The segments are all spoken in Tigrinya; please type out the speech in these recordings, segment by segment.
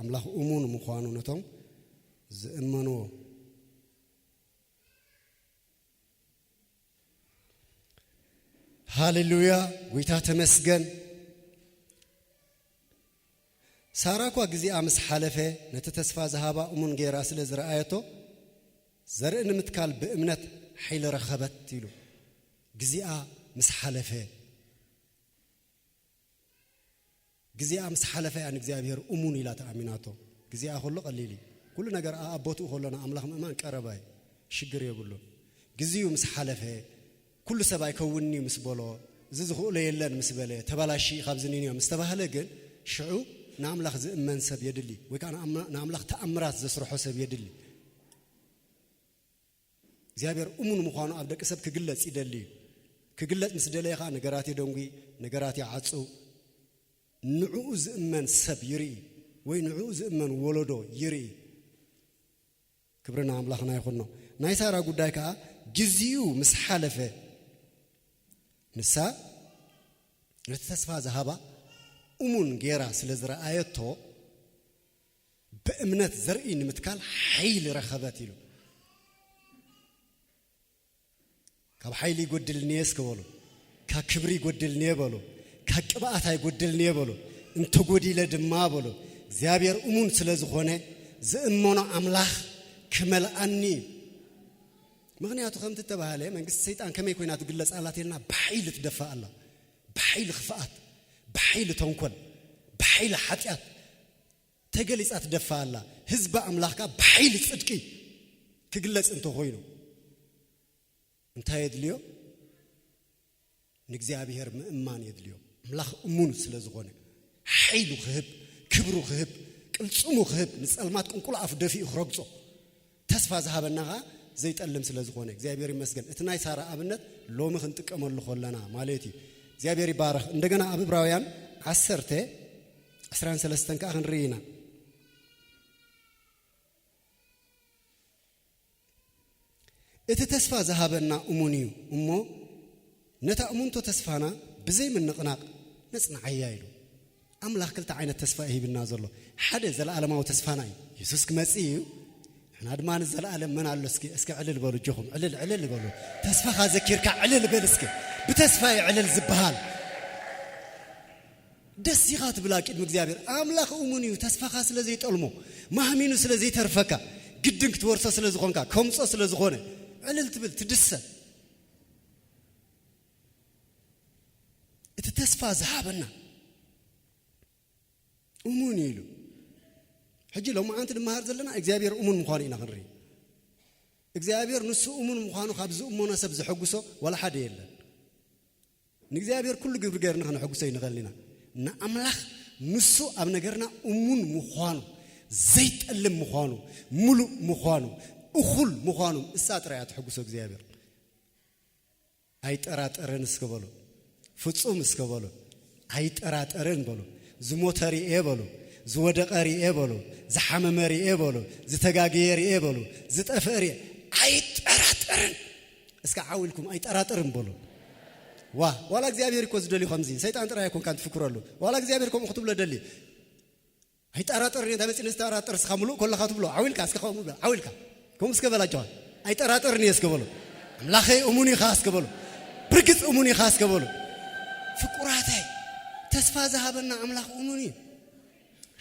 ኣምላኽ እሙን ምዃኑ ነቶም ዝእመንዎ። ሃሌሉያ፣ ጎይታ ተመስገን። ሳራ እኳ ግዜኣ ምስ ሓለፈ፣ ነቲ ተስፋ ዝሃባ እሙን ገይራ ስለ ዝረኣየቶ፣ ዘርኢ ንምትካል ብእምነት ሓይሊ ረኸበት ኢሉ። ግዜኣ ምስ ሓለፈ፣ ግዜኣ ምስ ሓለፈ እያ ንእግዚኣብሔር እሙን ኢላ ተኣሚናቶ። ግዜኣ ከሎ ቀሊል እዩ። ኩሉ ነገር ኣብ ቦትኡ ከሎ ንኣምላኽ ምእማን ቀረባ እዩ። ሽግር የብሉን። ግዜኡ ምስ ሓለፈ፣ ኩሉ ሰብ ኣይከውንን እዩ ምስ በሎ፣ እዚ ዝኽእሎ የለን ምስ በለ፣ ተበላሺ ካብዚ ንንዮ ምስ ተባህለ ግን፣ ሽዑ ንኣምላኽ ዝእመን ሰብ የድሊ፣ ወይ ከዓ ንኣም-፣ ንኣምላኽ ተኣምራት ዘስርሖ ሰብ የድሊ። እግዚኣብሔር እሙን ምዃኑ ኣብ ደቂ ሰብ ክግለጽ ይደሊ እዩ። ክግለጽ ምስ ደለየ ኸዓ ነገራት የደንጉይ፣ ነገራት ይዓጹ። ንዕኡ ዝእመን ሰብ ይርኢ፣ ወይ ንዕኡ ዝእመን ወለዶ ይርኢ። ክብሪ ንኣምላኽና ይኹኖ። ናይ ሳራ ጉዳይ ከኣ ግዜኡ ምስ ሓለፈ፣ ንሳ ነቲ ተስፋ ዝሃባ እሙን ጌራ ስለ ዝረኣየቶ፣ ብእምነት ዘርኢ ንምትካል ሓይሊ ረኸበት ኢሉ። ካብ ሓይሊ ይጎድልኒ እየ እስከ በሉ። ካብ ክብሪ ይጎድልኒ እየ በሉ። ካብ ቅብኣት ኣይጎድልኒ እየ በሉ። እንተጎዲለ ድማ በሉ፣ እግዚኣብሔር እሙን ስለ ዝኾነ፣ ዝእመኖ ኣምላኽ ክመልኣኒ እዩ። ምኽንያቱ ከምቲ እተባህለ፣ መንግስቲ ሰይጣን ከመይ ኮይና ትግለጽ ኣላ ተልና፣ ብሓይሊ ትደፋእ ኣላ። ብሓይሊ ክፍኣት፣ ብሓይሊ ተንኮል፣ ብሓይሊ ሓጢኣት ተገሊጻ ትደፋእ ኣላ። ህዝቢ ኣምላኽ ከኣ ብሓይሊ ጽድቂ ክግለጽ እንተኾይኑ፣ እንታይ የድልዮ? ንእግዚኣብሔር ምእማን የድልዮ። ኣምላኽ እሙን ስለ ዝኾነ፣ ሓይሉ ክህብ፣ ክብሩ ክህብ፣ ቅልጽሙ ክህብ፣ ንጸልማት ቅንቁል ኣፉ ደፊኡ ክረግጾ፣ ተስፋ ዝሃበና ኸኣ ዘይጠልም ስለ ዝኾነ፣ እግዚኣብሔር ይመስገን። እቲ ናይ ሳራ ኣብነት ሎሚ ክንጥቀመሉ ከለና ማለት እዩ። እግዚኣብሔር ይባረኽ። እንደገና ኣብ ዕብራውያን ዓሰርተ፣ ዕስራን ሰለስተን ከኣ ክንርኢ ኢና። እቲ ተስፋ ዝሃበና እሙን እዩ እሞ፣ ነታ እሙንቶ ተስፋና ብዘይ ምንቕናቕ ነጽንዓያ ኢሉ። ኣምላኽ ክልተ ዓይነት ተስፋ እዩ ሂብና ዘሎ። ሓደ ዘለኣለማዊ ተስፋና እዩ። የሱስ ክመጽእ እዩ። ንሕና ድማ ንዘለኣለም መን ኣሎ እስኪ፣ እስኪ ዕልል በሉ እጆኹም፣ ዕልል፣ ዕልል በሉ። ተስፋኻ ዘኪርካ ዕልል በል እስኪ። ብተስፋ እዩ ዕልል ዝበሃል። ደስ ኢኻ ትብል ኣብ ቅድሚ እግዚኣብሔር። ኣምላኽ እሙን እዩ፣ ተስፋኻ ስለ ዘይጠልሞ፣ ማህሚኑ ስለ ዘይተርፈካ፣ ግድን ክትወርሶ ስለ ዝኾንካ፣ ከምጾ ስለ ዝኾነ፣ ዕልል ትብል፣ ትድሰት። እቲ ተስፋ ዝሃበና እሙን እዩ ኢሉ። ሕጂ ሎማዓንቲ ንመሃር ዘለና እግዚኣብሔር እሙን ምዃኑ ኢና ክንርኢ። እግዚኣብሔር ንሱ እሙን ምዃኑ ካብ ዝእመኖ ሰብ ዘሐጉሶ ዋላ ሓደ የለን። ንእግዚኣብሔር ኩሉ ግብሪ ገይርና ከነሐጉሶ ኣይንኽእልን ኢና። ንኣምላኽ ንሱ ኣብ ነገርና እሙን ምዃኑ፣ ዘይጠልም ምዃኑ፣ ምሉእ ምዃኑ፣ እኹል ምዃኑ፣ እሳ ጥራይ እያ ተሐጉሶ እግዚኣብሔር። ኣይጠራጠርን እስከ በሉ። ፍጹም እስከ በሉ። ኣይጠራጠርን በሉ። ዝሞተ ርኤ በሉ። ዝወደቐ ርኤ በሉ። ዝሓመመ ርኤ በሉ። ዝተጋገየ ርኤ በሉ። ዝጠፍአ ርኤ። ኣይጠራጠርን። እስከ ዓው ኢልኩም ኣይጠራጠርን በሉ። ዋ፣ ዋላ እግዚኣብሔር እኮ ዝደልዩ ከምዚ። ሰይጣን ጥራይ ኣይኮንካን ትፍክረሉ። ዋላ እግዚኣብሔር ከምኡ ክትብሎ ደሊ። ኣይጠራጠርን እየ፣ እንታይ መፂኡ ንዝጠራጠር እስኻ ምሉእ ከለኻ ትብሎ። ዓው ኢልካ እስከ ከምኡ በል። ዓው ኢልካ። ከምኡ እስከ በል ኣጆኻ። ኣይጠራጠርን እየ እስከ በሉ። ኣምላኸይ እሙን ኢኻ እስከ በሉ። ብርግጽ እሙን ኢኻ እስከ በሉ። ፍቁራተይ፣ ተስፋ ዝሃበና ኣምላኽ እሙን እዩ።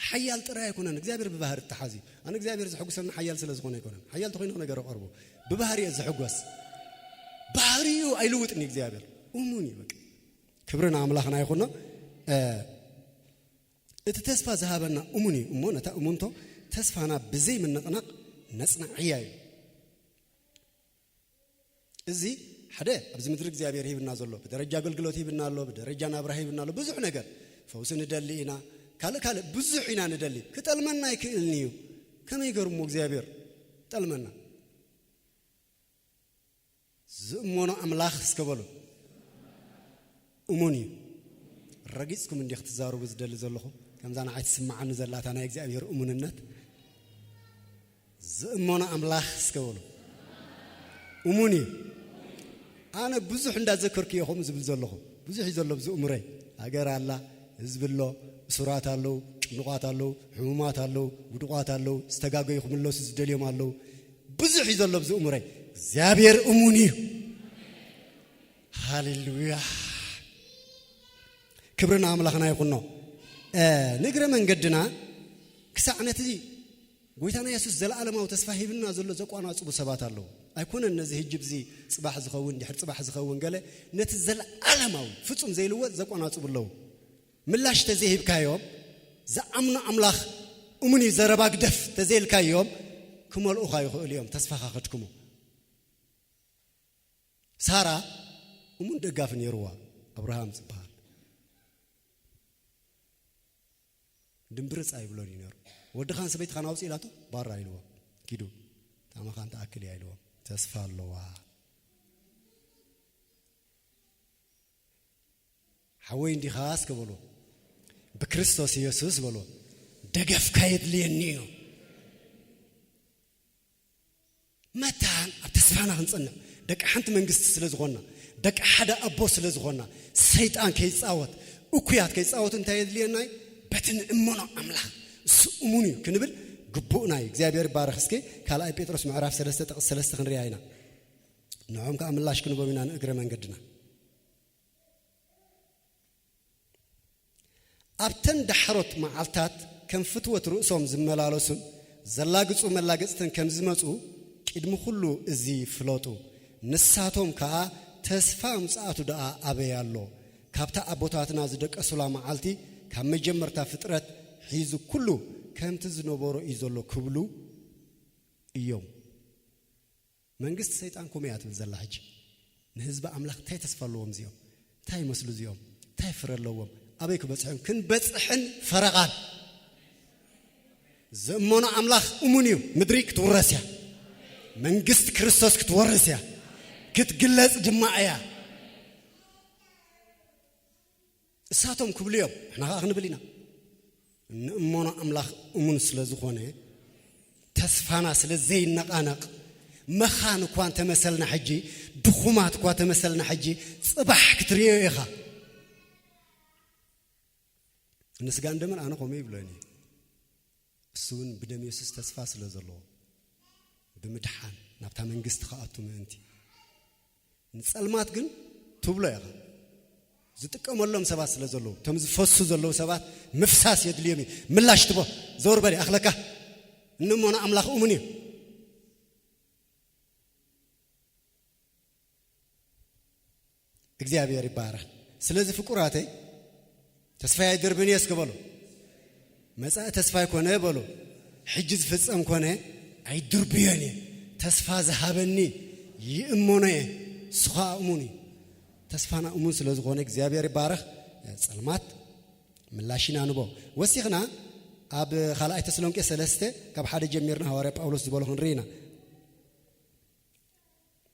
ሓያል ጥራይ ኣይኮነን፣ እግዚኣብሔር ብባህሪ እተሓዝ እዩ። ኣነ እግዚኣብሔር ዘሐጉሰኒ ሓያል ስለ ዝኾነ ኣይኮነን። ሓያል ተኾይኑ ክነገር ቀርቦ። ብባህሪ እየ ዝሕጎስ። ባህሪኡ ኣይልውጥን እዩ እግዚኣብሔር። እሙን እዩ በቃ። ክብሪ ንኣምላኽና ይኹኖ። እ፣ እቲ ተስፋ ዝሃበና እሙን እዩ እሞ፣ ነታ እሙንቶ ተስፋና ብዘይ ምንቕናቕ ነጽንዓያ እዩ። እዚ ሓደ ኣብዚ ምድሪ እግዚኣብሔር ሂብና ዘሎ፣ ብደረጃ ኣገልግሎት ሂብና ኣሎ፣ ብደረጃ ናብራ ሂብና ኣሎ፣ ብዙሕ ነገር። ፈውሲ ንደሊ ኢና፣ ካልእ ካልእ ብዙሕ ኢና ንደሊ። ክጠልመና ኣይክእልን እዩ። ከመይ ገርሞ እግዚኣብሔር ጠልመና? ዝእመኖ ኣምላኽ እስከ በሉ። እሙን እዩ። ረጊጽኩም እንዲኽ ትዛረቡ ዝደሊ ዘለኹ፣ ከምዛ ንዓይ ትስምዓኒ ዘላ እታ ናይ እግዚኣብሔር እሙንነት። ዝእመኖ ኣምላኽ እስከ በሉ። እሙን እዩ። ኣነ ብዙሕ እንዳዘከርኩ እየ ከምኡ ዝብል ዘለኹ። ብዙሕ እዩ ዘሎ ኣብዚ እምሮይ። ሃገር ኣላ፣ ህዝቢ ኣሎ፣ እሱራት ኣለዉ፣ ንቋት ኣለዉ፣ ሕሙማት ኣለዉ፣ ውዱቋት ኣለዉ፣ ዝተጋገዩ ክምለሱ ዝደልዮም ኣለዉ። ብዙሕ እዩ ዘሎ ኣብዚ እሙረይ። እግዚኣብሔር እሙን እዩ። ሃሌሉያ። ክብሪ ንኣምላኽና ይኹኖ። እ፣ ንእግረ መንገድና ክሳዕ ነቲ ጎይታና የሱስ ዘለዓለማዊ ተስፋ ሂብና ዘሎ ዘቋናጽቡ ሰባት ኣለዉ። ኣይኮነን ነዚ ህጂ ብዚ ጽባሕ ዝኸውን፣ ድሕሪ ጽባሕ ዝኸውን ገለ፣ ነቲ ዘለዓለማዊ ፍጹም ዘይልወጥ ዘቋናጽቡ ኣለዉ። ምላሽ ተዘይሂብካዮም፣ ዝኣምኑ ኣምላኽ እሙን እዩ፣ ዘረባ ግደፍ ተዘይልካዮም፣ ክመልኡኻ ይኽእሉ እዮም፣ ተስፋኻ ከድክሙ። ሳራ እሙን ደጋፊ ነይርዋ፣ ኣብርሃም ዝበሃል። ድምብርጽ ኣይብሎን እዩ ነይሩ። "ወድኻን ሰበይትኻን ኣውጽእ" ኢላቶ፣ "ባራ" ኢልዎ። "ኪዱ፣ ታማኻን ተኣክል እያ" ኢልዎ። ተስፋ ኣለዋ። "ሓወይ እንዲኻ?" እስከ በልዎ። "ብክርስቶስ ኢየሱስ" በልዎ። "ደገፍካ የድልየኒ እዩ።" መታን ኣብ ተስፋና ክንጸንዕ፣ ደቂ ሓንቲ መንግስቲ ስለ ዝኾንና፣ ደቂ ሓደ ኣቦ ስለ ዝኾንና፣ ሰይጣን ከይጻወት፣ እኩያት ከይጻወቱ እንታይ የድልየና እዩ? በቲ ንእመኖ ኣምላኽ፣ እሱ እሙን እዩ ክንብል ግቡእና እዩ። እግዚኣብሔር ይባረኽ። እስኪ ካልኣይ ጴጥሮስ ምዕራፍ ሰለስተ ጥቕሲ ሰለስተ ክንሪኣ ኢና። ንዖም ከኣ ምላሽ ክንቦም ኢና ንእግረ መንገድና። ኣብተን ዳሕሮት መዓልታት ከም ፍትወት ርእሶም ዝመላለሱን ዘላግጹ መላገጽትን ከም ዝመጹ ቅድሚ ኩሉ እዚ ፍለጡ። ንሳቶም ከኣ ተስፋ ምጽኣቱ ደኣ ኣበይ ኣሎ? ካብታ ኣቦታትና ዝደቀሱላ መዓልቲ ካብ መጀመርታ ፍጥረት ሒዙ ኩሉ ከምቲ ዝነበሮ እዩ ዘሎ ክብሉ እዮም። መንግስቲ ሰይጣን ከምኡ እያ ትብል ዘላ ሕጂ። ንህዝቢ ኣምላኽ እንታይ ተስፋ ኣለዎም እዚኦም? እንታይ ይመስሉ እዚኦም? እንታይ ፍረ ኣለዎም? ኣበይ ክበጽሑ እዮም? ክንበጽሕን ፈረቓን። ዝእመኖ ኣምላኽ እሙን እዩ። ምድሪ ክትውረስ እያ። መንግስቲ ክርስቶስ ክትወርስ እያ። ክትግለጽ ድማ እያ። እሳቶም ክብሉ እዮም፣ ንሕና ኸዓ ክንብል ኢና። እንእመኖ ኣምላኽ እሙን ስለ ዝኾነ፣ ተስፋና ስለ ዘይነቓነቕ፣ መኻን እኳ እንተመሰልና ሕጂ፣ ድኹማት እኳ ተመሰልና ሕጂ፣ ጽባሕ ክትርእዮ ኢኻ። ንስጋን ደምን ኣነ ከምኡ ይብለኒ። እሱ እውን ብደም የሱስ ተስፋ ስለ ዘለዎ፣ ብምድሓን ናብታ መንግስቲ ክኣቱ ምእንቲ። ንጸልማት ግን ትብሎ ኢኻ። ዝጥቀመሎም ሰባት ስለ ዘለዉ፣ እቶም ዝፈሱ ዘለዉ ሰባት ምፍሳስ የድልዮም እዩ። ምላሽ ትቦ፣ ዘወር በል፣ ይኣኽለካ። እንእመኖ ኣምላኽ እሙን እዩ። እግዚኣብሔር ይባረኽ። ስለዚ ፍቁራተይ፣ ተስፋይ ኣይድርብን እየ እስከ በሉ። መጻኢ ተስፋይ ኮነ በሉ። ሕጂ ዝፍጸም ኮነ ኣይድርብዮን እየ። ተስፋ ዝሃበኒ ይእመኖ እየ። እሱ ኸኣ እሙን እዩ። ተስፋና እሙን ስለ ዝኾነ እግዚኣብሔር ይባረኽ። ጸልማት ምላሽ ኢና ንቦ። ወሲኽና ኣብ ካልኣይ ተሰሎንቄ ሰለስተ ካብ ሓደ ጀሚርና ሃዋርያ ጳውሎስ ዝበሎ ክንርኢ ኢና።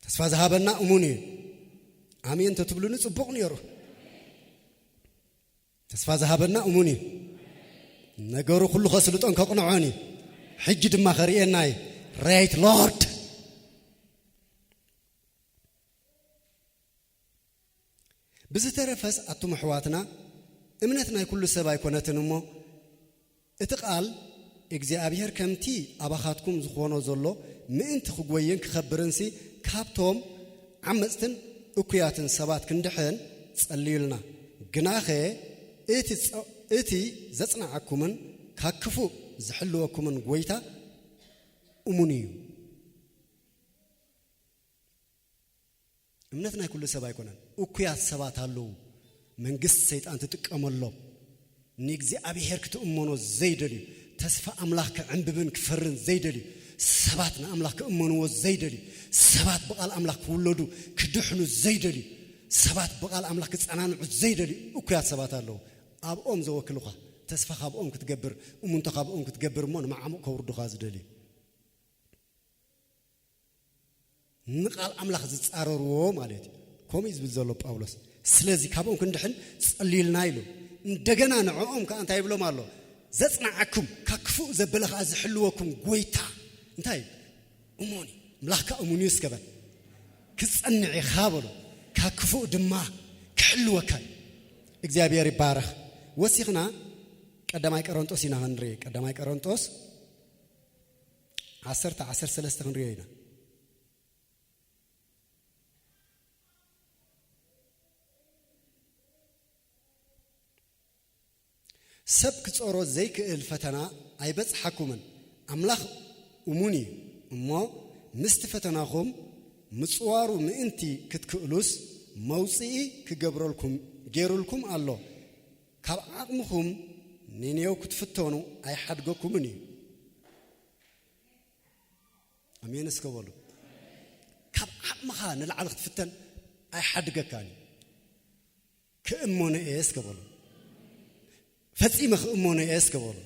ተስፋ ዝሃበና እሙን እዩ። ኣሜን ተትብሉኒ ጽቡቕ ነይሩ። ተስፋ ዝሃበና እሙን እዩ። ነገሩ ኩሉ ከስልጦን ከቕንዖን እዩ። ሕጂ ድማ ከርእየና እዩ። ራይት ሎርድ። ብዝተረፈስ ኣቱም ኣሕዋትና፣ እምነት ናይ ኩሉ ሰብ ኣይኮነትን እሞ፣ እቲ ቃል እግዚኣብሔር ከምቲ ኣባኻትኩም ዝኾኖ ዘሎ ምእንቲ ክጎይን ክኸብርንሲ፣ ካብቶም ዓመጽትን እኩያትን ሰባት ክንድሕን ጸልዩልና። ግናኸ እቲ ጸ-፣ እቲ ዘጽንዓኩምን ካብ ክፉእ ዝሕልወኩምን ጐይታ እሙን እዩ። እምነት ናይ ኩሉ ሰብ ኣይኮነን። እኩያት ሰባት ኣለዉ፣ መንግስቲ ሰይጣን ትጥቀመሎም። ንእግዚኣብሔር ክትእመኖ ዘይደልዩ፣ ተስፋ ኣምላኽ ክዕንብብን ክፈርን ዘይደልዩ ሰባት ንኣምላኽ ክእመንዎ ዘይደልዩ፣ ሰባት ብቓል ኣምላኽ ክውለዱ ክድሕኑ ዘይደልዩ፣ ሰባት ብቓል ኣምላኽ ክጸናንዑ ዘይደልዩ እኩያት ሰባት ኣለዉ። ኣብኦም ዘወክሉኻ፣ ተስፋ ካብኦም ክትገብር፣ እሙንቶ ካብኦም ክትገብር እሞ ንመዓሙቕ ከውርዱኻ ዝደልዩ። ንቃል ኣምላኽ ዝጻረርዎ ማለት እዩ። ከምኡ እዩ ዝብል ዘሎ ጳውሎስ። ስለዚ ካብኦም ክንድሕን ጸልዩልና ኢሉ። እንደገና ንዕኦም ከኣ እንታይ ይብሎም ኣሎ? ዘጽንዓኩም፣ ካብ ክፉእ ዘበለ ከኣ ዝሕልወኩም ጐይታ እንታይ እዩ? እሙን እዩ። ኣምላኽካ እሙን እዩ እስከ በል። ክትጸንዕ ኢኻ በሎ። ካብ ክፉእ ድማ ክሕልወካ እዩ። እግዚኣብሔር ይባረኽ። ወሲኽና ቀዳማይ ቀረንጦስ ኢና ክንርኢ። ቀዳማይ ቀረንጦስ ዓሰርተ ዓሰርተ ሰለስተ ክንሪኦ ኢና። ሰብ ክጾሮ ዘይክእል ፈተና ኣይበጽሓኩምን። ኣምላኽ እሙን እዩ እሞ፣ ምስቲ ፈተናኹም ምጽዋሩ ምእንቲ ክትክእሉስ፣ መውጽኢ ክገብረልኩም፣ ገይሩልኩም ኣሎ። ካብ ዓቕምኹም ንኔው ክትፍተኑ ኣይሓድገኩምን እዩ። ኣሜን እስከ በሉ። ካብ ዓቕምኻ ንላዕሊ ክትፍተን ኣይሓድገካን እዩ። ክእመኖ እየ እስከ በሉ። ፈጺመ ክእመኖ እየ እስከ በሉ።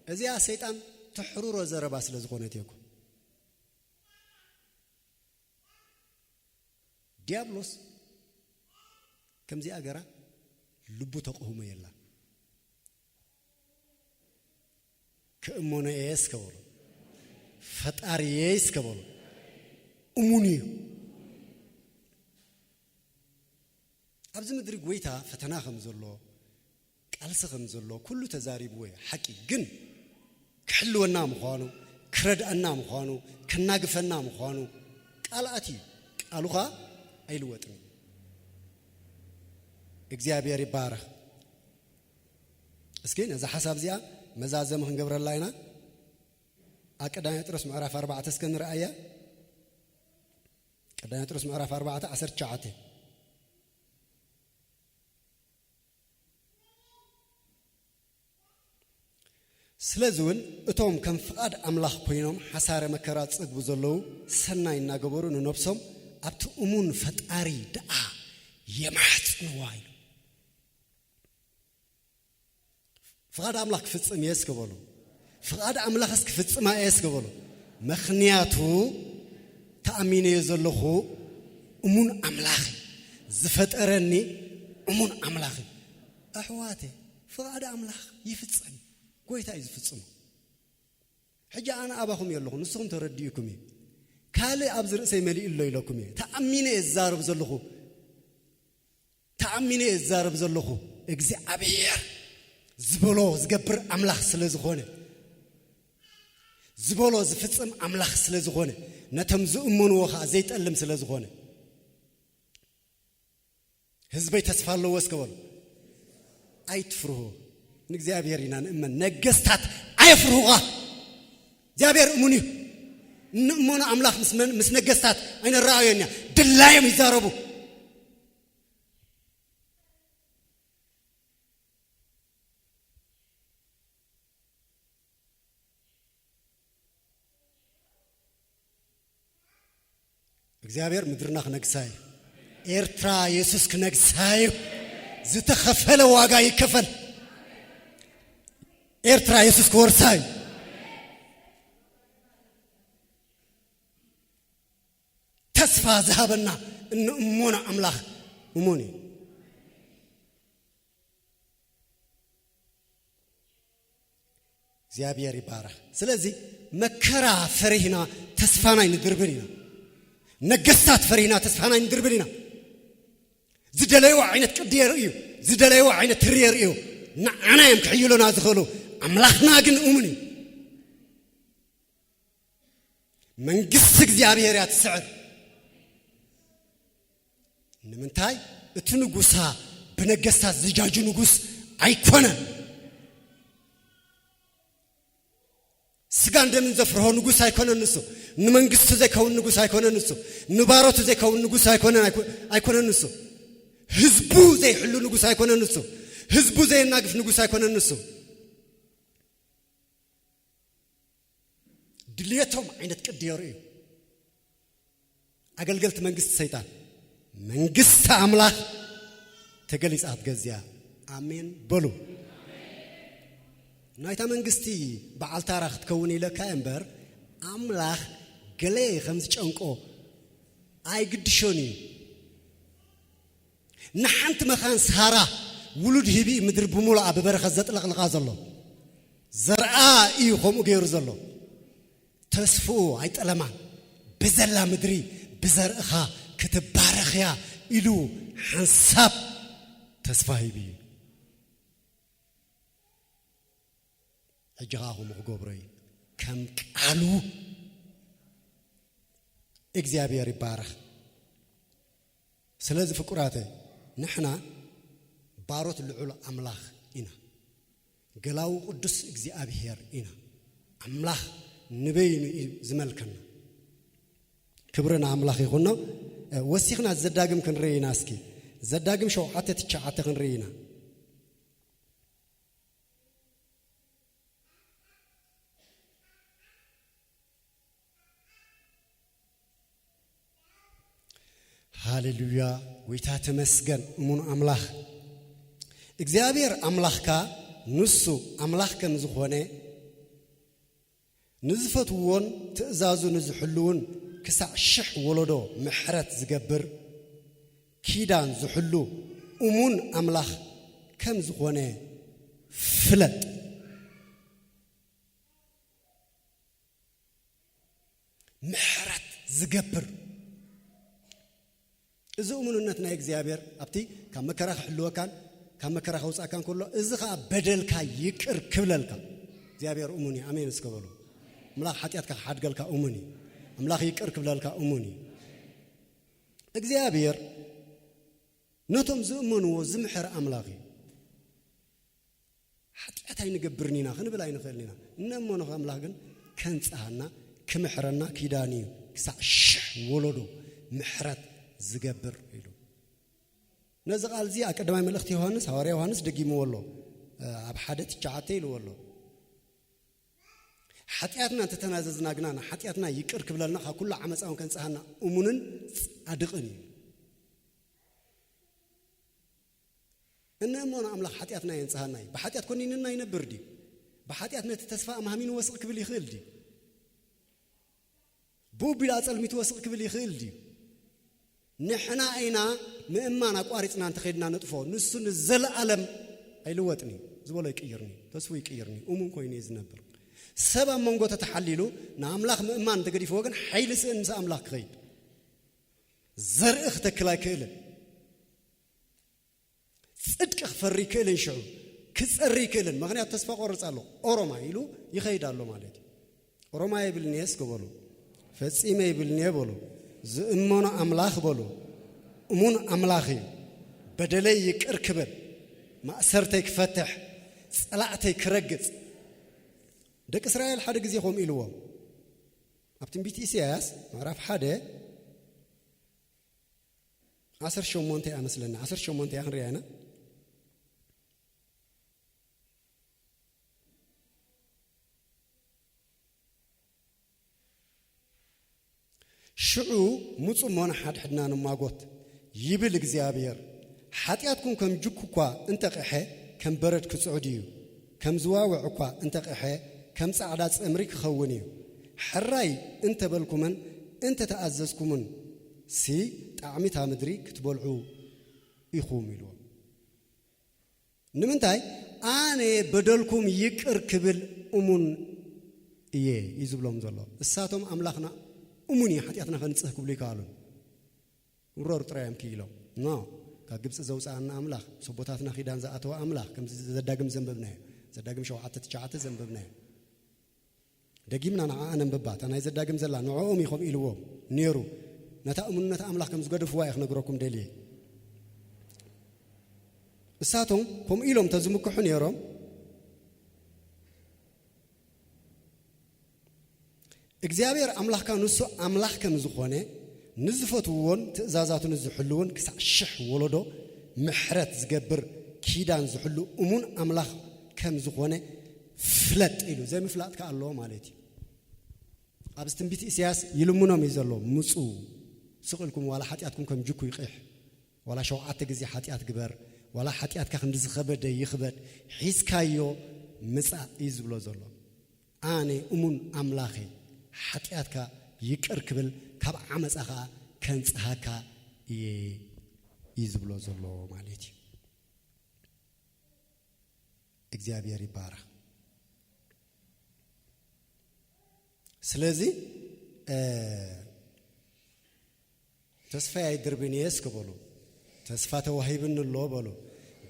እዚኣ ሰይጣን ትሕርሮ ዘረባ ስለ ዝኾነት እየ እኮ። ዲያብሎስ ከምዚኣ ገራ ልቡ ተቕህሞ የላ። ክእመኖ እየ እስከ በሉ። ፈጣሪ እየ እስከ በሉ። እሙን እዩ። ኣብዚ ምድሪ ጎይታ ፈተና ከም ዘሎ፣ ቃልሲ ከም ዘሎ ኩሉ ተዛሪብዎ እዩ። ሓቂ ግን ክሕልወና ምዃኑ፣ ክረድኣና ምዃኑ፣ ከናግፈና ምዃኑ ቃል ኣትዩ። ቃሉ ኸኣ ኣይልወጥን እዩ። እግዚኣብሔር ይባረኽ። እስኪ ነዛ ሓሳብ እዚኣ መዛዘሚ ክንገብረላ ኢና። ኣብ ቀዳማይ ጴጥሮስ ምዕራፍ ኣርባዕተ እስከ ንርኣያ። ቀዳማይ ጴጥሮስ ምዕራፍ ኣርባዕተ ዓሰርተ ትሽዓተ። ስለዚ እውን እቶም ከም ፍቓድ ኣምላኽ ኮይኖም ሓሳረ መከራ ዝጸግቡ ዘለዉ፣ ሰናይ እናገበሩ ንነብሶም ኣብቲ እሙን ፈጣሪ ደኣ የማሕጽንዋ ኢሉ። ፍቓድ ኣምላኽ ክፍጽም እየ እስከ በሉ። ፍቓድ ኣምላኽስ ክፍጽማ እየ እስከ በሉ። ምኽንያቱ ተኣሚነዮ ዘለኹ እሙን ኣምላኽ እዩ። ዝፈጠረኒ እሙን ኣምላኽ እዩ። ኣሕዋተይ፣ ፍቓድ ኣምላኽ ይፍጸም እዩ። ጎይታ እዩ ዝፍጽሞ። ሕጂ ኣነ ኣባኹም እየ ኣለኹ፣ ንስኹም ተረዲእኩም እዩ። ካልእ ኣብዚ ርእሰይ መሊኡ ኣሎ ኢለኩም እየ። ተኣሚነ እየ ዝዛረብ ዘለኹ። ተኣሚነ እየ ዝዛረብ ዘለኹ። እግዚኣብሔር ዝበሎ ዝገብር ኣምላኽ ስለ ዝኾነ፣ ዝበሎ ዝፍጽም ኣምላኽ ስለ ዝኾነ፣ ነቶም ዝእመንዎ ኸኣ ዘይጠልም ስለ ዝኾነ፣ ህዝበይ ተስፋ ኣለዎ እስከ በሉ። ኣይትፍርሁ። ንእግዚኣብሔር ኢና ንእመን። ነገስታት ኣየፍርሁኻ። እግዚኣብሔር እሙን እዩ። እንእመኖ ኣምላኽ ምስ መን-፣ ምስ ነገስታት ኣይንረኣዮን ኢና። ድላዮም ይዛረቡ። እግዚኣብሔር ምድርና ክነግሳ እዩ። ኤርትራ የሱስ ክነግሳ እዩ። ዝተኸፈለ ዋጋ ይከፈል። ኤርትራ የሱስ ክወርሳ እዩ። ተስፋ ዝሃበና እንእመኖ ኣምላኽ እሙን እዩ። እግዚኣብሔር ይባረኽ። ስለዚ መከራ ፈሪህና ተስፋና ኣይንድርብን ኢና። ነገስታት ፈሪህና ተስፋና ኣይንድርብን ኢና። ዝደለይዎ ዓይነት ቅዲ የርእዩ፣ ዝደለይዎ ዓይነት ትሪ የርእዩ። ንዓና እዮም ክሕይሉና ዝኽእሉ። ኣምላኽና ግን እሙን እዩ። መንግስቲ እግዚኣብሔር እያ ትስዕር። ንምንታይ? እቲ ንጉሳ ብነገስታት ዝጃጁ ንጉስ ኣይኮነን። ስጋን ደምን ዘፍርሆ ንጉስ ኣይኮነን ንሱ። ንመንግስቱ ዘይከውን ንጉስ ኣይኮነን ንሱ። ንባሮቱ ዘይከውን ንጉስ ኣይኮነን፣ ኣይኮ-፣ ኣይኮነን ንሱ። ህዝቡ ዘይሕሉ ንጉስ ኣይኮነን ንሱ። ህዝቡ ዘየናግፍ ንጉስ ኣይኮነን ንሱ። ድልየቶም ዓይነት ቅዲ የርእዩ። ኣገልገልቲ መንግስቲ ሰይጣን። መንግስቲ ኣምላኽ ተገሊጻ ክትገዝያ። ኣሜን በሉ። ናይታ መንግስቲ በዓል ታራ ክትከውን ኢለካ እምበር፣ ኣምላኽ ገለ ከም ዝጨንቆ ኣይግድሾን እዩ። ንሓንቲ መኻን ሳራ ውሉድ ሂቢ ምድሪ ብምሉኣ ብበረኸት ዘጥለቕልቓ ዘሎ። ዘርኣ እዩ ከምኡ ገይሩ ዘሎ። ተስፍኡ ኣይጠለማን። ብዘላ ምድሪ ብዘርእኻ ክትባረኽያ ኢሉ ሓንሳብ ተስፋ ሂቡ እዩ። ሕጂ ኸኣ ከምኡ ክገብሮ እዩ። ከም ቃሉ እግዚኣብሔር ይባረኽ። ስለዚ ፍቁራተ፣ ንሕና ባሮት ልዑል ኣምላኽ ኢና። ገላዊ ቅዱስ እግዚኣብሔር ኢና። ኣምላኽ ንበይኑ እዩ ዝመልከና። ክብሪ ንኣምላኽ ይኹኖ። እ፣ ወሲኽና ዘዳግም ክንርኢ ኢና። እስኪ ዘዳግም ሸውዓተ ትሽዓተ ክንርኢ ኢና። ሃሌሉያ፣ ጎይታ ተመስገን። እሙን ኣምላኽ እግዚኣብሔር ኣምላኽካ፣ ንሱ ኣምላኽ ከም ዝኾነ፣ ንዝፈትውዎን ትእዛዙ ንዝሕልውን ክሳዕ ሽሕ ወለዶ ምሕረት ዝገብር፣ ኪዳን ዝሕሉ እሙን ኣምላኽ ከም ዝኾነ ፍለጥ። ምሕረት ዝገብር። እዚ እሙንነት ናይ እግዚኣብሔር ኣብቲ ካብ መከራ ክሕልወካን ካብ መከራ ከውጻእካን ከሎ፣ እዚ ኸኣ በደልካ ይቅር ክብለልካ እግዚኣብሔር እሙን እዩ። ኣሜን እስከ በሉ። ኣምላኽ ሓጢኣትካ ክሓድገልካ እሙን እዩ። ኣምላኽ ይቅር ክብለልካ እሙን እዩ። እግዚኣብሔር ነቶም ዝእመንዎ ዝምሕር ኣምላኽ እዩ። ሓጢኣት ኣይንገብርን ኢና ክንብል ኣይንኽእልን ኢና። እነእመኖ ኣምላኽ ግን ከንጽሃና፣ ክምሕረና ኪዳን እዩ። ክሳዕ ሽሕ ወለዶ ምሕረት ዝገብር ኢሉ። ነዚ ቃል እዚ ኣብ ቀዳማይ መልእኽቲ ዮሃንስ፣ ሃዋርያ ዮሃንስ ደጊምዎ ኣሎ። ኣብ ሓደ ትሽዓተ ኢልዎ ኣሎ። ሓጢኣትና እንተተናዘዝና ግና፣ ንሓጢኣትና ይቅር ክብለልና፣ ካብ ኩሉ ዓመፃ እውን ከንጽሃና እሙንን ጻድቕን እዩ። እነእመኖ ኣምላኽ ሓጢኣትና የንጽሃና እዩ። ብሓጢኣት ኮኒንና ይነብር ድዩ? ብሓጢኣት ነቲ ተስፋ ኣማህሚንዎ ስቕ ክብል ይኽእል ድዩ? ብኡ ቢሉ ኣጸልሚትዎ ስቕ ክብል ይኽእል ድዩ? ንሕና ኢና ምእማን ኣቋሪጽና እንተኸይድና ንጥፎ። ንሱ ንዘለኣለም ኣይልወጥን እዩ። ዝበሎ ይቅይርን እዩ። ተስፉ ይቅይርን እዩ። እሙን ኮይኑ እዩ ዝነብር። ሰብ ኣብ መንጎ ተተሓሊሉ ንኣምላኽ ምእማን እንተገዲፍዎ ግን ሓይሊ ስእን ምስ ኣምላኽ ክኸይድ። ዘርኢ ክተክል ኣይክእልን። ጽድቂ ክፈሪ ይክእልን ሽዑ ክጸሪ ይክእልን። ምኽንያቱ ተስፋ ቆርጽ ኣሎ። ኦሮማ ኢሉ ይኸይድ ኣሎ ማለት እዩ። ኦሮማ ይብልንየስ በሉ። ፈጺመ ይብልንየ በሉ። ዝእመኖ ኣምላኽ በሉ። እሙን ኣምላኽ እዩ። በደለይ ይቅር ክብል፣ ማእሰርተይ ክፈትሕ፣ ጸላእተይ ክረግጽ። ደቂ እስራኤል ሓደ ግዜ ከምኡ ኢልዎም። ኣብ ትንቢት ኢሳያስ ምዕራፍ ሓደ ዓሰርተ ሸሞንተ እያ መስለኒ። ዓሰርተ ሸሞንተ እያ ክንሪኣ ኢና። ሽዑ ምጹ እሞ ንሓድሕድና ንማጎት፣ ይብል እግዚኣብሔር። ሓጢኣትኩም ከም ጅኩ እኳ እንተቕሐ፣ ከም በረድ ክጽዕድ እዩ። ከም ዝዋውዕ እኳ እንተቕሐ፣ ከም ጻዕዳ ጸምሪ ክኸውን እዩ። ሕራይ እንተበልኩምን እንተተኣዘዝኩምን ሲ ጣዕሚ እታ ምድሪ ክትበልዑ ኢኹም ኢልዎም። ንምንታይ? ኣነ በደልኩም ይቅር ክብል እሙን እየ እዩ ዝብሎም ዘሎ። እሳቶም ኣምላኽና እሙን እዩ፣ ሓጢኣትና ከንጽህ ክብሉ ይከኣሉን። ውረሩ ጥራይ እዮም ክኢሎም። ኖ፣ ካብ ግብጺ ዘውፅኣና ኣምላኽ፣ ሰቦታትና ኪዳን ዝኣተወ ኣምላኽ፣ ከም ዘዳግም ዘንበብናዮ፣ ዘዳግም ሸውዓተ ትሽዓተ ዘንበብናዮ። ደጊምና ንዓኣ ነንብባ፣ እታ ናይ ዘዳግም ዘላ፣ ንዕኦም እዩ ከምኡ ኢልዎም ነይሩ። ነታ እሙንነት ኣምላኽ ከም ዝገደፍዋ እየ ክነግረኩም ደልየ። እሳቶም ከምኡ ኢሎም ተዝምክሑ ነይሮም፣ እግዚኣብሔር ኣምላኽካ ንሱ ኣምላኽ ከም ዝኾነ፣ ንዝፈትውዎን ትእዛዛቱ ንዝሕልውን ክሳዕ ሽሕ ወለዶ ምሕረት ዝገብር፣ ኪዳን ዝሕሉ እሙን ኣምላኽ ከም ዝኾነ ፍለጥ ኢሉ። ዘይምፍላጥ ከኣ ኣለዎ ማለት እዩ። ኣብዚ ትንቢት ኢሳያስ ይልምኖም እዩ ዘሎ፣ "ምጹ ስቕ ኢልኩም ዋላ ሓጢኣትኩም ከም ጅኩ ይቕሕ፣ ዋላ ሸውዓተ ግዜ ሓጢኣት ግበር፣ ዋላ ሓጢኣትካ ክንዲ ዝኸበደ ይኽበድ፣ ሒዝካዮ ምጻእ" እዩ ዝብሎ ዘሎ። ኣነ እሙን ኣምላኽ እየ፣ ሓጢኣትካ ይቅር ክብል፣ ካብ ዓመጻ ኸኣ ከንጽሃካ እየ እዩ ዝብሎ ዘሎ ማለት እዩ። እግዚኣብሔር ይባረኽ። ስለዚ፣ እ፣ ተስፋ ኣይድርብን እየ እስከ በሉ። ተስፋ ተዋሂብኒ ኣሎ በሉ።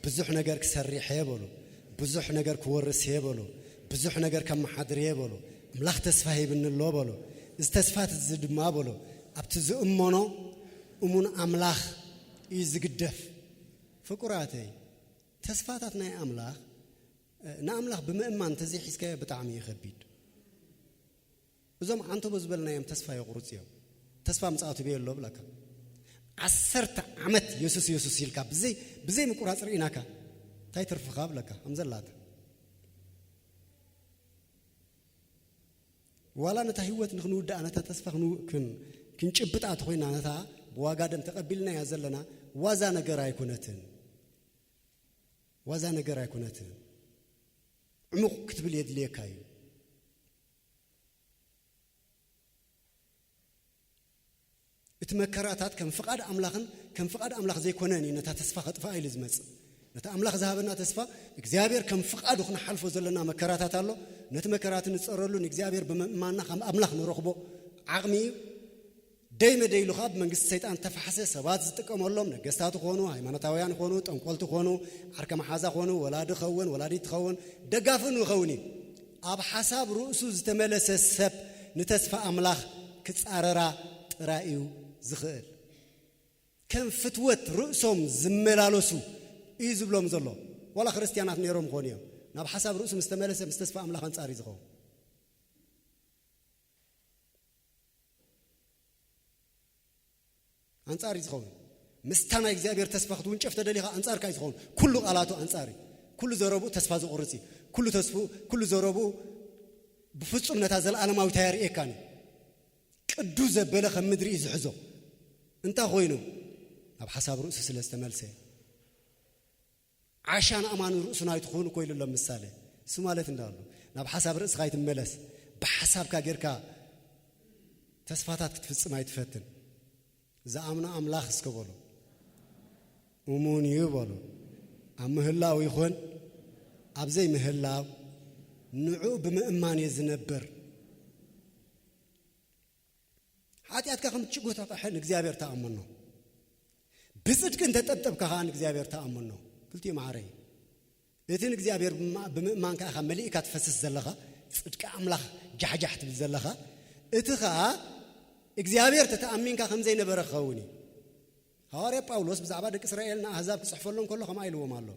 ብዙሕ ነገር ክሰርሕ እየ በሉ። ብዙሕ ነገር ክወርስ እየ በሉ። ብዙሕ ነገር ከመሓድር እየ በሎ። ኣምላኽ ተስፋ ሂብኒ ኣሎ በሎ። እዚ ተስፋ እዚ ድማ በሎ፣ ኣብቲ ዝእመኖ እሙን ኣምላኽ እዩ ዝግደፍ። ፍቁራተይ፣ ተስፋታት ናይ ኣምላኽ፣ እ፣ ንኣምላኽ ብምእማን እንተዘይሒዝካዮ ብጣዕሚ እዩ ከቢድ። እዞም ዓንተቦ ዝበልናዮም ተስፋ የቑርጽ እዮም። ተስፋ ምጽኣቱ በየ ኣሎ ብለካ። ዓሰርተ ዓመት የሱስ የሱስ ኢልካ ብዘይ፣ ብዘይ ምቁራጽ ርኢናካ። እንታይ ትርፍኻ ብለካ፣ ከም ዘላታ። ዋላ ነታ ህይወት ንክንውድኣ፣ ነታ ተስፋ ክንው-፣ ክን-፣ ክንጭብጣ ተኾይና፣ ነታ ብዋጋ ደም ተቐቢልናያ ዘለና ዋዛ ነገር ኣይኮነትን። ዋዛ ነገር ኣይኮነትን። ዕሙቕ ክትብል የድልየካ እዩ። እቲ መከራታት ከም ፍቓድ ኣምላኽን ከም ፍቓድ ኣምላኽ ዘይኮነን እዩ ነታ ተስፋ ከጥፍኣ ኢሉ ዝመጽእ። ነቲ ኣምላኽ ዝሃበና ተስፋ፣ እግዚኣብሔር ከም ፍቓዱ ክንሓልፎ ዘለና መከራታት ኣሎ። ነቲ መከራት ንጸረሉ፣ ንእግዚኣብሔር ብምእማንና ከም ኣምላኽ ንረኽቦ ዓቕሚ እዩ። ደይ መደይ ኢሉ ኸዓ ብመንግስቲ ሰይጣን ተፋሕሰ ሰባት ዝጥቀመሎም፣ ነገስታት ይኾኑ፣ ሃይማኖታውያን ይኾኑ፣ ጠንቆልቲ ይኾኑ፣ ዓርከ መሓዛ ይኾኑ፣ ወላዲ ኸውን፣ ወላዲት ትኸውን፣ ደጋፊ ንኸውን እዩ። ኣብ ሓሳብ ርእሱ ዝተመለሰ ሰብ ንተስፋ ኣምላኽ ክጻረራ ጥራይ እዩ ዝኽእል። ከም ፍትወት ርእሶም ዝመላለሱ እዩ ዝብሎም ዘሎ። ዋላ ክርስትያናት ነይሮም ይኾኑ እዮም። ናብ ሓሳብ ርእሱ ምስ ተመለሰ፣ ምስ ተስፋ ኣምላኽ ኣንጻር እዩ ዝኸውን። ኣንጻር እዩ ዝኸውን። ምስታ ናይ እግዚኣብሔር ተስፋ ክትውንጨፍ ተደሊኻ ኣንጻርካ እዩ ዝኸውን። ኩሉ ቃላቱ ኣንጻር እዩ። ኩሉ ዘረብኡ ተስፋ ዝቑርጽ እዩ። ኩሉ ተስፉ-፣ ኩሉ ዘረብኡ ብፍጹም ነታ ዘለኣለማዊት ኣየርእየካን እዩ። ቅዱ ዘበለ ከም ምድሪ እዩ ዝሕዞ። እንታይ ኮይኑ? ናብ ሓሳብ ርእሱ ስለ ዝተመልሰ። ዓሻን ኣማን ርእሱ ናይ ትኾኑ እኮ ኢሉ ኣሎ ምሳሌ። እሱ ማለት እንዳሉ ናብ ሓሳብ ርእስኻ ኣይትመለስ። ብሓሳብካ ጌርካ ተስፋታት ክትፍጽም ኣይትፈትን። ዝኣምኖ ኣምላኽ እስከ በሎ። እሙን እዩ በሎ። ኣብ ምህላው ይኹን ኣብ ዘይምህላው ንዑ ብምእማን እየ ዝነብር። ሓጢኣትካ ከም ትሽጎታቕሐ ንእግዚኣብሔር ተኣመኖ። ብጽድቂ እንተጠብጠብካ ኸዓ ንእግዚኣብሔር ተኣመኖ። ክልቲኡ ማዕረ እዩ። እቲ ንእግዚኣብሔር ብማ-፣ ብምእማንካ ኢኻ መሊእካ ትፈስስ ዘለኻ፣ ጽድቂ ኣምላኽ ጃሕጃሕ ትብል ዘለኻ፣ እቲ ኸዓ እግዚኣብሔር ተተኣሚንካ ከም ዘይነበረ ክኸውን እዩ። ሃዋርያ ጳውሎስ ብዛዕባ ደቂ እስራኤል ንኣህዛብ ክጽሕፈሎም ከሎ ከምኣ ኢልዎም ኣሎ።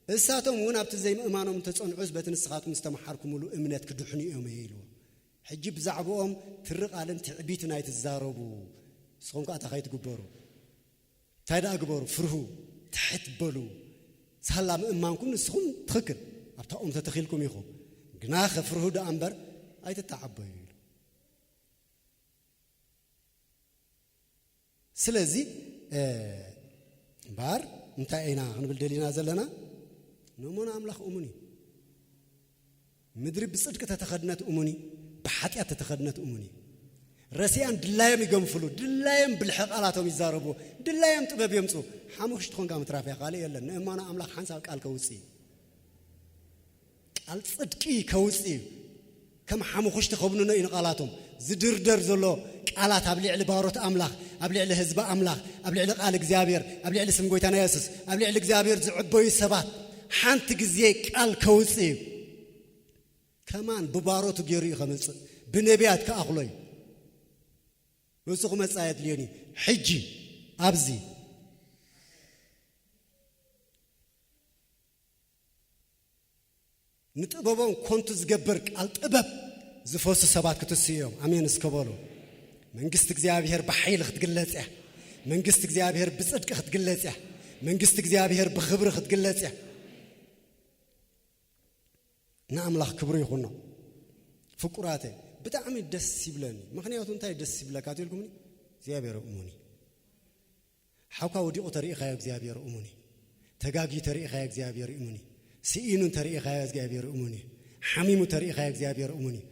እሳቶም እውን ኣብቲ ዘይምእማኖም እንተጸንዑስ በቲ ንስኻትኩም ዝተመሓርኩምሉ እምነት ክድሕኑ እዮም እየ ኢልዎም። ሕጂ ብዛዕባኦም ትሪ ቃልን ትዕቢትን ኣይትዛረቡ። ንስኹም ከኣ እንታይ ከይትግበሩ? እንታይ ደኣ ግበሩ? ፍርሁ፣ ትሕት በሉ። ሳላ ምእማንኩም ንስኹም ትኽክል፣ ኣብታ ኦም ተተኺልኩም ኢኹም። ግናኸ ፍርሁ ደኣ እምበር ኣይትተዓበዩ ኢሉ። ስለዚ፣ እ፣ እምበኣር እንታይ ኢና ክንብል ደሊና ዘለና? ንእሞን ኣምላኽ እሙን እዩ። ምድሪ ብጽድቂ ተተኸድነት እሙን እዩ፣ ብሓጢኣት ተተኸድነት እሙን እዩ። ረሲኣን ድላዮም ይገንፍሉ፣ ድላዮም ብልሒ ቃላቶም ይዛረቡ፣ ድላዮም ጥበብ የምጹ። ሓሙኽሽቲ ኾንካ ምትራፍ እያ፣ ካልእ የለን። ንእሞን ኣምላኽ ሓንሳብ ቃል ከውጽእ እዩ። ቃል ጽድቂ ከውጽእ እዩ። ከም ሓሙኽሽቲ ከብንኖ እዩ ንቓላቶም። ዝድርደር ዘሎ ቃላት ኣብ ልዕሊ ባሮት ኣምላኽ፣ ኣብ ልዕሊ ህዝቢ ኣምላኽ፣ ኣብ ልዕሊ ቃል እግዚኣብሔር፣ ኣብ ልዕሊ ስም ጎይታና የሱስ፣ ኣብ ልዕሊ እግዚኣብሔር ዝዕበዩ ሰባት ሓንቲ ግዜ ቃል ከውጽእ እዩ። ከማን ብባሮቱ ገይሩ እዩ ከምጽእ፣ ብነቢያት ክኣኽሎ እዩ። ንሱ ክመጽእ ኣየድልዮን እዩ። ሕጂ ኣብዚ ንጥበቦም ኮንቱ ዝገብር ቃል ጥበብ ዝፈሱ ሰባት ክትስኡ እዮም። ኣሜን እስከ በሉ። መንግስቲ እግዚኣብሔር ብሓይሊ ክትግለጽ እያ። መንግስቲ እግዚኣብሔር ብጽድቂ ክትግለጽ እያ። መንግስቲ እግዚኣብሔር ብኽብሪ ክትግለጽ እያ። ንኣምላኽ ክብሪ ይኹኖ። ፍቁራተ፣ ብጣዕሚ ደስ ይብለኒ። ምኽንያቱ እንታይ ደስ ይብለካ ትልኩምኒ? እግዚኣብሔር እሙን እዩ። ሓውካ ወዲቑ ተሪኢኻዮ እግዚኣብሔር እሙን እዩ። ተጋግዩ ተሪኢኻዮ እግዚኣብሔር እሙን እዩ። ስኢኑ ተሪኢኻዮ እግዚኣብሔር እሙን እዩ። ሓሚሙ ተሪኢኻዮ እግዚኣብሔር እሙን እዩ።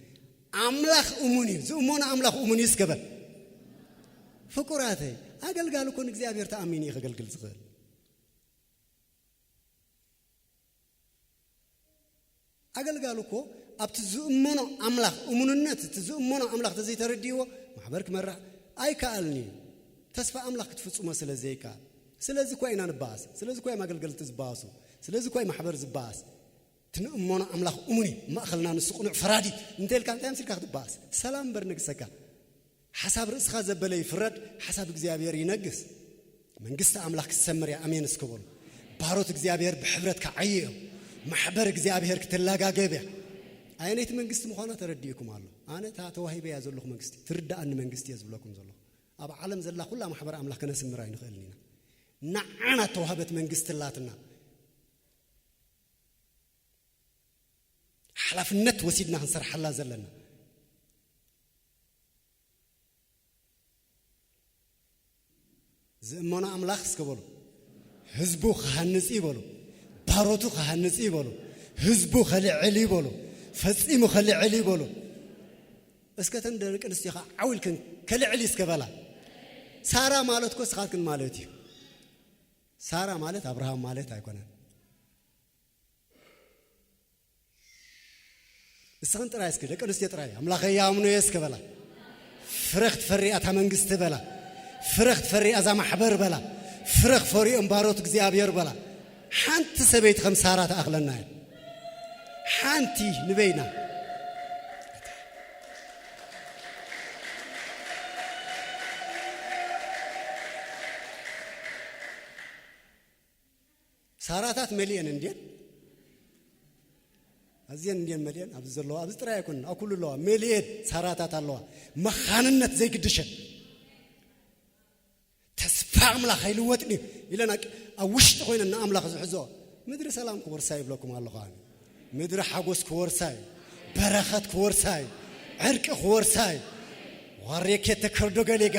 ኣምላኽ እሙን እዩ። ዝእመኖ ኣምላኽ እሙን እዩ እስከ በል። ፍቁራተይ፣ ኣገልጋሊ እኮ ንእግዚኣብሔር ተኣሚኑ እዩ ከገልግል ዝኽእል። ኣገልጋሊ እኮ ኣብቲ ዝእመኖ ኣምላኽ እሙንነት፣ እቲ ዝእመኖ ኣምላኽ ተዘይተረዲእዎ ማሕበር ክመርሕ ኣይከኣልን እዩ። ተስፋ ኣምላኽ ክትፍጽሞ ስለ ዘይከኣል። ስለዚ እኳ ኢና ንበኣስ። ስለዚ እኳ እዮም ኣገልገልቲ ዝበኣሱ። ስለዚ እኳ እዩ ማሕበር ዝበኣስ። ትንእሞኖ ኣምላኽ እሙን እዩ፣ ማእኸልና ንሱ ቅኑዕ ፈራዲ እንተ ኢልካ እንታይ ኣምሲልካ ክትበኣስ? ሰላም እምበር ንግሰካ። ሓሳብ ርእስኻ ዘበለ ይፍረድ፣ ሓሳብ እግዚኣብሔር ይነግስ። መንግስቲ ኣምላኽ ክትሰምር እያ። ኣሜን እስከ በሉ። ባሮት እግዚኣብሔር ብሕብረት ክዓዩ እዮም። ማሕበር እግዚኣብሔር ክትለጋገብ እያ። ኣየነይቲ መንግስቲ ምዃና ተረዲእኩም ኣሎ። ኣነ እታ ተዋሂበያ ዘለኹ መንግስቲ፣ ትርድኣኒ መንግስቲ እየ ዝብለኩም ዘለኹ። ኣብ ዓለም ዘላ ኩላ ማሕበር ኣምላኽ ከነስምር ኣይንኽእልን ኢና። ንዓና እተዋህበት መንግስቲ ኣላትና። ሓላፍነት ወሲድና ክንሰርሓላ ዘለና። ዝእመኖ ኣምላኽ እስከ በሉ፣ ህዝቡ ክሃንጽ እዩ በሉ፣ ባሮቱ ክሃንጽ እዩ በሉ፣ ህዝቡ ከልዕል እዩ በሉ፣ ፈጺሙ ከልዕል እዩ በሉ። እስከ ተን ደቂ ኣንስትዮ ከዓ ዓው ኢልክን ከልዕል እዩ እስከ በላ። ሳራ ማለት እኮ እስኻትክን ማለት እዩ። ሳራ ማለት ኣብርሃም ማለት ኣይኮነን። እስኽን ጥራይ እስኪ ደቂ ኣንስትዮ ጥራይ ኣምላኸይ ይኣምኖ እየ እስከ በላ። ፍረ ክትፈሪ እያ እታ መንግስቲ በላ። ፍረ ክትፈሪ እያ እዛ ማሕበር በላ። ፍረ ክፈርዩ እዮም ባሮት እግዚኣብሔር በላ። ሓንቲ ሰበይቲ ከም ሳራ ትኣኽለና እያ። ሓንቲ ንበይና። ሳራታት መሊኤን እንድየን? ኣዝየን እንድየን መሊኤን? ኣብዚ ዘለዋ፣ ኣብዚ ጥራይ ኣይኮንን፣ ኣብ ኩሉ ኣለዋ። መሊኤን ሳራታት ኣለዋ። መኻንነት ዘይግድሸን። ተስፋ ኣምላኽ ኣይልወጥን እዩ ኢለን ኣብ፣ ኣብ ውሽጢ ኮይነን ንኣምላኽ ዝሕዞ። ምድሪ ሰላም ክወርሳ ይብለኩም ኣለኹ ኣነ። ምድሪ ሓጎስ ክወርሳ እዩ። በረኸት ክወርሳ እዩ። ዕርቂ ክወርሳ እዩ። ዋሬኬ ተከርዶ ገሌጋ።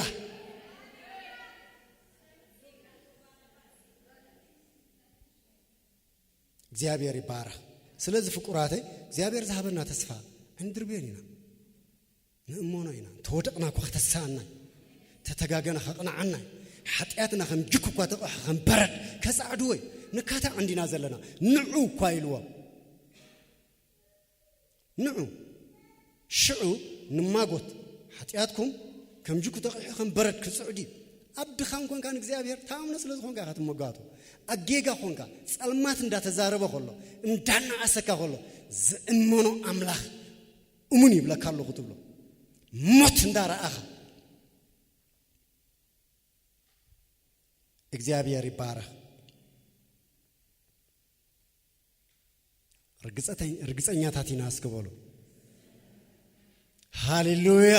እግዚኣብሔር ይባረኽ። ስለዚ ፍቁራተይ እግዚኣብሔር ዝሃበና ተስፋ ኣይንድርብዮን ኢና። ንእመኖ ኢና። እንተወደቕና እኳ ክተስኣና እዩ። እንተተጋገና ከቕንዓና እዩ። ሓጢኣትና ከም ጅክ እኳ ተቐሑ ከም በረድ ከጻዕድዎ እዩ። ንካታዕ እንዲና ዘለና። ንዑ እኳ ኢልዎም። ንዑ ሽዑ ንማጎት ሓጢኣትኩም ከም ጅኩ ተቐሑ ከም በረድ ክጽዕድ እዩ። ኣብ ድኻም ኮንካ ንእግዚኣብሔር ተኣምኖ ስለ ዝኾንካ ኢኻ ትመጓቶ። ኣብ ጌጋ ኮንካ ጸልማት እንዳተዛረበ ከሎ እንዳነኣሰካ ከሎ ዝእመኖ ኣምላኽ እሙን ይብለካ ኣለኹ ትብሎ ሞት እንዳረኣኻ እግዚኣብሔር ይባረኽ። ርግጸተኝ-፣ ርግጸኛታት ኢና እስኪ በሉ። ሃሌሉያ።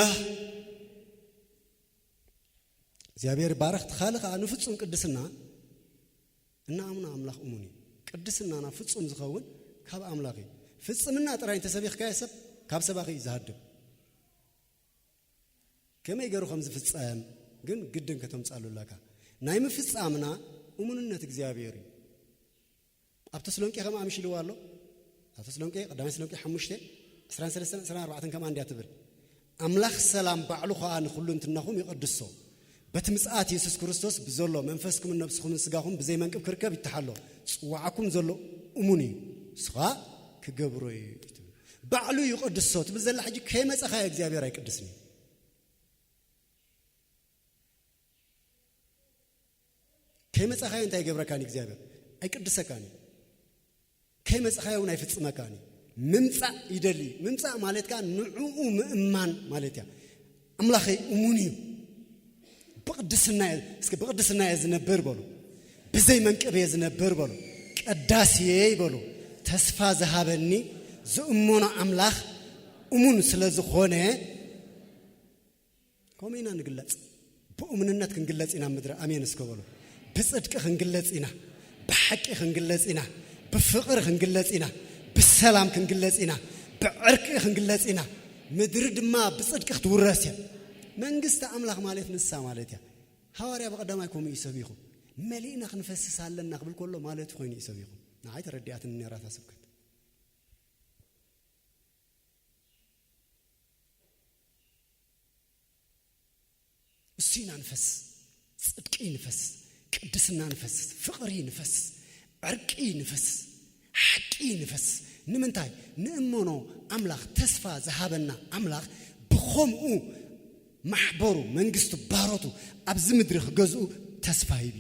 እግዚኣብሔር ይባረኽ። እቲ ካልእ ከዓ ንፍጹም ቅድስና እናኣምና ኣምላኽ እሙን እዩ። ቅድስናና ፍጹም ዝኸውን ካብ ኣምላኽ እዩ። ፍጽምና ጥራይ እንተሰቢኽካዮ ሰብ ካብ ሰባኺ እዩ ዝሃድም። ከመይ ገይሩ ከም ዝፍጸም ግን ግድን ከተምጻሉ ኣለካ። ናይ ምፍጻምና እሙንነት እግዚኣብሔር እዩ። ኣብ ተስሎንቄ ከም ኣምሽልዋ ኣሎ። ኣብ ተስሎንቄ፣ ቀዳማይ ተስሎንቄ ሓሙሽተ፣ ዕስራን ሰለስተን ዕስራን ኣርባዕተን ከምኣ እንድያ ትብል። ኣምላኽ ሰላም ባዕሉ ኸኣ ንኹሉ እንትናኹም ይቐድሶ። በቲ ምጽኣት የሱስ ክርስቶስ ብዘሎ መንፈስኩምን ነብስኹምን ስጋኹም ብዘይ መንቅብ ክርከብ ይተሓሎ። ጽዋዕኩም ዘሎ እሙን እዩ። ንሱ ኸኣ ክገብሮ እዩ ትብል። ባዕሉ ይቐድሶ ትብል ዘላ ሕጂ ከይመጸኻዮ እግዚኣብሔር ኣይቅድስን እዩ። ከይመጸኻዮ እንታይ ይገብረካን እዩ እግዚኣብሔር? ኣይቅድሰካን እዩ። ከይመጸኻዮ እውን ኣይፍጽመካን እዩ። ምምጻእ ይደሊ እዩ። ምምጻእ ማለት ከኣ ንዕኡ ምእማን ማለት እያ። ኣምላኸይ እሙን እዩ። ብቕድስና እየ፣ እስኪ ብቕድስና እየ ዝነብር በሉ። ብዘይ መንቅብ እየ ዝነብር በሉ። ቀዳሲ እየ በሉ። ተስፋ ዝሃበኒ ዝእመኖ ኣምላኽ እሙን ስለ ዝኾነ ከምኡ ኢና ንግለጽ። ብእሙንነት ክንግለጽ ኢና ኣብ ምድሪ። ኣሜን እስከ በሉ። ብጽድቂ ክንግለጽ ኢና። ብሓቂ ክንግለጽ ኢና። ብፍቕሪ ክንግለጽ ኢና። ብሰላም ክንግለጽ ኢና። ብዕርቂ ክንግለጽ ኢና። ምድሪ ድማ ብጽድቂ ክትውረስ እያ። መንግስቲ ኣምላኽ ማለት ንሳ ማለት እያ። ሃዋርያ ብቐዳማይ ከምኡ እዩ ሰቢኹ። መሊእና ክንፈስስ ኣለና ክብል ከሎ ማለቱ ኮይኑ እዩ ሰቢኹ። ንዓይ ተረዲኣትኒ ነይራ እታ ስብከት። እሱ ኢና ንፈስ፣ ጽድቂ ንፈስ፣ ቅድስና ንፈስ፣ ፍቕሪ ንፈስ፣ ዕርቂ ንፈስ፣ ሓቂ ንፈስ። ንምንታይ? ንእመኖ ኣምላኽ፣ ተስፋ ዝሃበና ኣምላኽ ብኸምኡ ማሕበሩ፣ መንግስቱ፣ ባሮቱ ኣብዚ ምድሪ ክገዝኡ ተስፋ ሂቡ።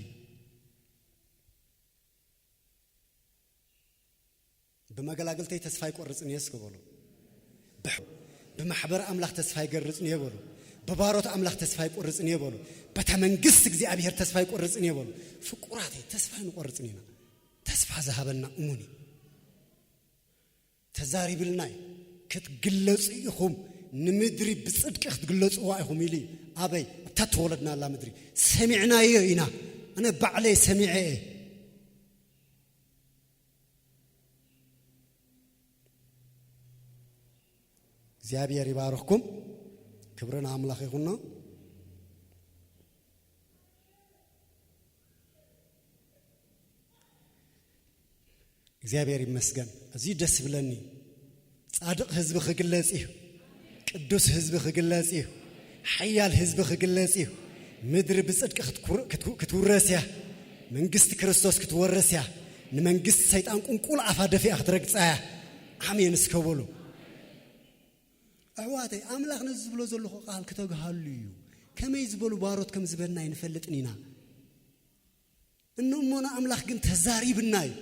ብመገላግልተይ ተስፋ ኣይቆርጽን እየ እስከ በሉ። ብሕ-፣ ብማሕበር ኣምላኽ ተስፋ ኣይገርጽን እየ በሉ። ብባሮት ኣምላኽ ተስፋ ኣይቆርጽን እየ በሉ። በታ መንግስት እግዚኣብሔር ተስፋ ኣይቆርጽን እየ በሉ። ፍቁራተይ፣ ተስፋ ኣይንቆርጽን ኢና። ተስፋ ዝሃበና እሙን እዩ። ተዛሪብልና እዩ። ክትግለጹ ኢኹም፣ ንምድሪ ብጽድቂ ክትግለጽዋ ኢኹም ኢሉ እዩ። ኣበይ? ኣብታ ተወለድናላ ምድሪ። ሰሚዕናዮ ኢና። ኣነ ባዕለይ ሰሚዐ እየ። እግዚኣብሔር ይባርኽኩም። ክብሪ ንኣምላኽ ይኹኖ። እግዚኣብሔር ይመስገን። ኣዝዩ ደስ ይብለኒ። ጻድቕ ህዝቢ ክግለጽ እዩ። ቅዱስ ህዝቢ ክግለጽ እዩ። ሓያል ህዝቢ ክግለጽ እዩ። ምድሪ ብጽድቂ ክትኩር-፣ ክትኩ-፣ ክትውረስ እያ። መንግስቲ ክርስቶስ ክትወርስ እያ። ንመንግስቲ ሰይጣን ቁንቁል ኣፋ ደፊኣ ክትረግጻ እያ። ኣሜን እስከ በሉ። ኣሕዋተይ፣ ኣምላኽ ነዚ ዝብሎ ዘለኹ ቃል ክተግሃሉ እዩ። ከመይ ዝበሉ ባሮት ከም ዝበና ኣይንፈልጥን ኢና። እንእሞና ኣምላኽ ግን ተዛሪብና እዩ።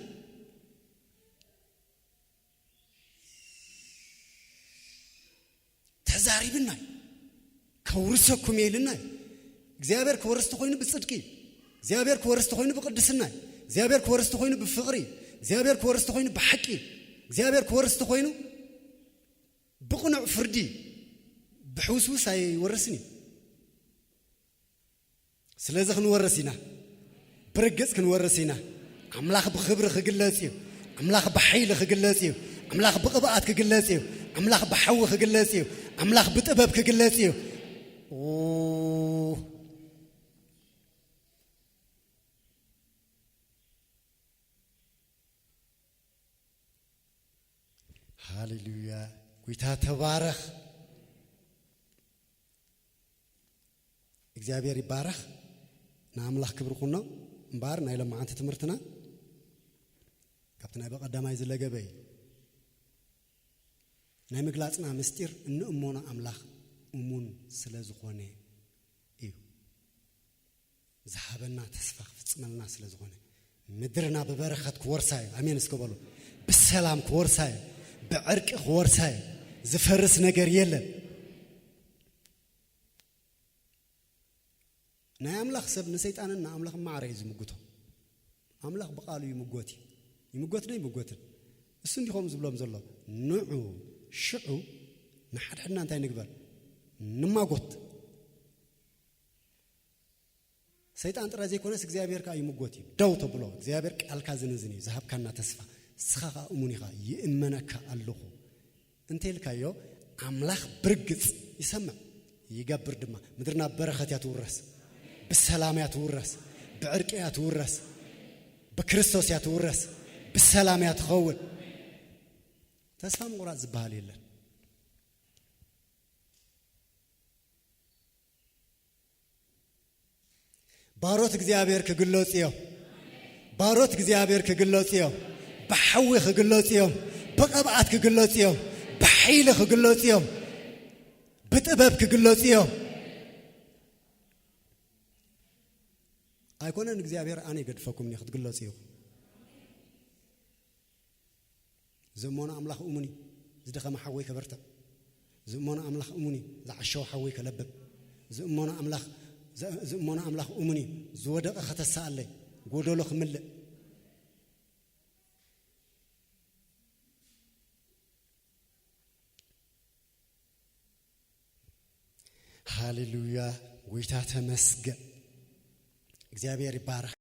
ተዛሪብና እዩ። ከውርሰኩም እየ ኢልና እዩ። እግዚኣብሔር ክወርስ ተኾይኑ ብጽድቂ እዩ። እግዚኣብሔር ክወርስ ተኾይኑ ብቅድስና እዩ። እግዚኣብሔር ክወርስ ተኾይኑ ብፍቕሪ እዩ። እግዚኣብሔር ክወርስ ተኾይኑ ብሓቂ እዩ። እግዚኣብሔር ክወርስ ተኾይኑ ብቕኑዕ ፍርዲ እዩ። ብሕውስውስ ኣይወርስን እዩ። ስለዚ ክንወርስ ኢና። ብርግጽ ክንወርስ ኢና። ኣምላኽ ብኽብሪ ክግለጽ እዩ። ኣምላኽ ብሓይሊ ክግለጽ እዩ። ኣምላኽ ብቕብኣት ክግለጽ እዩ። ኣምላኽ ብሓዊ ክግለጽ እዩ። ኣምላኽ ብጥበብ ክግለጽ እዩ። ኦ፣ ሃሌሉያ። ጎይታ ተባረኽ። እግዚኣብሔር ይባረኽ። ንኣምላኽ ክብሪ ኩኖ። እምበኣር ናይ ሎማዓንቲ ትምህርትና ካብቲ ናይ በቐዳማይ ዝለገበ እዩ። ናይ ምግላጽና ምስጢር እንእሞኖ ኣምላኽ እሙን ስለ ዝኾነ እዩ። ዝሃበና ተስፋ ክፍጽመልና ስለ ዝኾነ፣ ምድርና ብበረኸት ክወርሳ እዩ። ኣሜን እስከ በሉ። ብሰላም ክወርሳ እዩ። ብዕርቂ ክወርሳ እዩ። ዝፈርስ ነገር የለን። ናይ ኣምላኽ ሰብ ንሰይጣንን ንኣምላኽ ማዕረ እዩ ዝምጉቶ። ኣምላኽ ብቓሉ ይምጎት እዩ። ይምጎት ዶ ይምጎትን? እሱ እንዲኹም ዝብሎም ዘሎ፣ ንዑ ሽዑ ንሓድሕድና እንታይ ንግበር? ንማጎት። ሰይጣን ጥራይ ዘይኮነስ እግዚኣብሔር ከኣ ይምጎት እዩ። ደው ተብሎ። እግዚኣብሔር ቃልካ ዝንዝን እዩ፣ ዝሃብካና ተስፋ። ንስኻ ከኣ እሙን ኢኻ፣ ይእመነካ ኣለኹ እንተ ኢልካዮ፣ ኣምላኽ ብርግጽ ይሰምዕ፣ ይገብር ድማ። ምድርና ብበረኸት እያ ትውረስ፣ ብሰላም እያ ትውረስ፣ ብዕርቂ እያ ትውረስ፣ ብክርስቶስ እያ ትውረስ፣ ብሰላም እያ ትኸውን። ተስፋ ምቑራጽ ዝበሃል የለን። ባሮት እግዚኣብሔር ክግለጹ እዮም። ባሮት እግዚኣብሔር ክግለጹ እዮም። ብሓዊ ክግለጹ እዮም። ብቕብኣት ክግለጹ እዮም። ብሓይሊ ክግለጹ እዮም። ብጥበብ ክግለጹ እዮም። ኣይኮነን እግዚኣብሔር ኣነ ይገድፈኩም እየ ክትግለጹ ኢኹም። ዝእመኖ ኣምላኽ እሙን እዩ። ዝደኸመ ሓወይ ከበርትዕ። ዝእመኖ ኣምላኽ እሙን እዩ። ዝዓሸወ ሓወይ ከለብም። ዝእመኖ ኣምላኽ፣ ዝ-፣ ዝእመኖ ኣምላኽ እሙን እዩ። ዝወደቐ ከተሳኣለይ፣ ጎደሎ ክምልእ። ሃሌሉያ፣ ጎይታ ተመስገን። እግዚኣብሔር ይባረኽ።